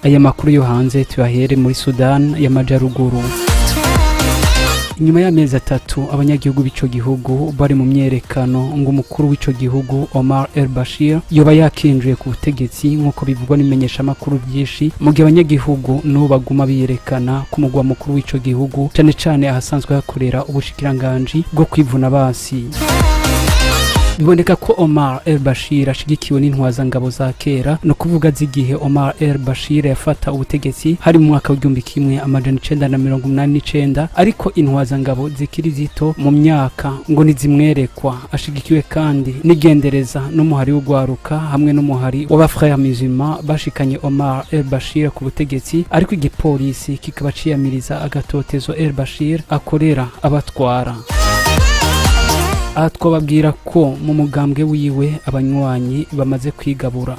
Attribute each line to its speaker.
Speaker 1: Aya makuru yo hanze tuyahere muri Sudan y'Amajaruguru. Inyuma y'amezi 3 abanyagihugu b'ico gihugu bari mu myerekano ngo umukuru w'ico gihugu Omar El Bashir yoba yakinjuye ku butegetsi, nk'uko bivugwa n'imenyeshamakuru byinshi, mu gihe abanyagihugu n'ubu baguma biyerekana ku mugwa mukuru w'ico gihugu, cane cane ahasanzwe hakorera ubushikiranganji bwo kwivuna basi. Biboneka ko Omar El Bashir ashigikiwe n'intwazangabo za kera, no kuvuga z'igihe Omar El Bashir yafata ubutegetsi, hari mu mwaka w'1989, ariko intwazangabo zikiri zito mu myaka ngo ntizimwerekwa. Ashigikiwe kandi n'igendereza n'umuhari w'ugwaruka hamwe n'umuhari w'aba Frères Musulmans bashikanye Omar El Bashir ku butegetsi, ariko igipolisi kikaba ciyamiriza agatotezo El Bashir akorera abatwara. Aha twababwira ko mu mugambwe wiwe abanywanyi bamaze kwigabura.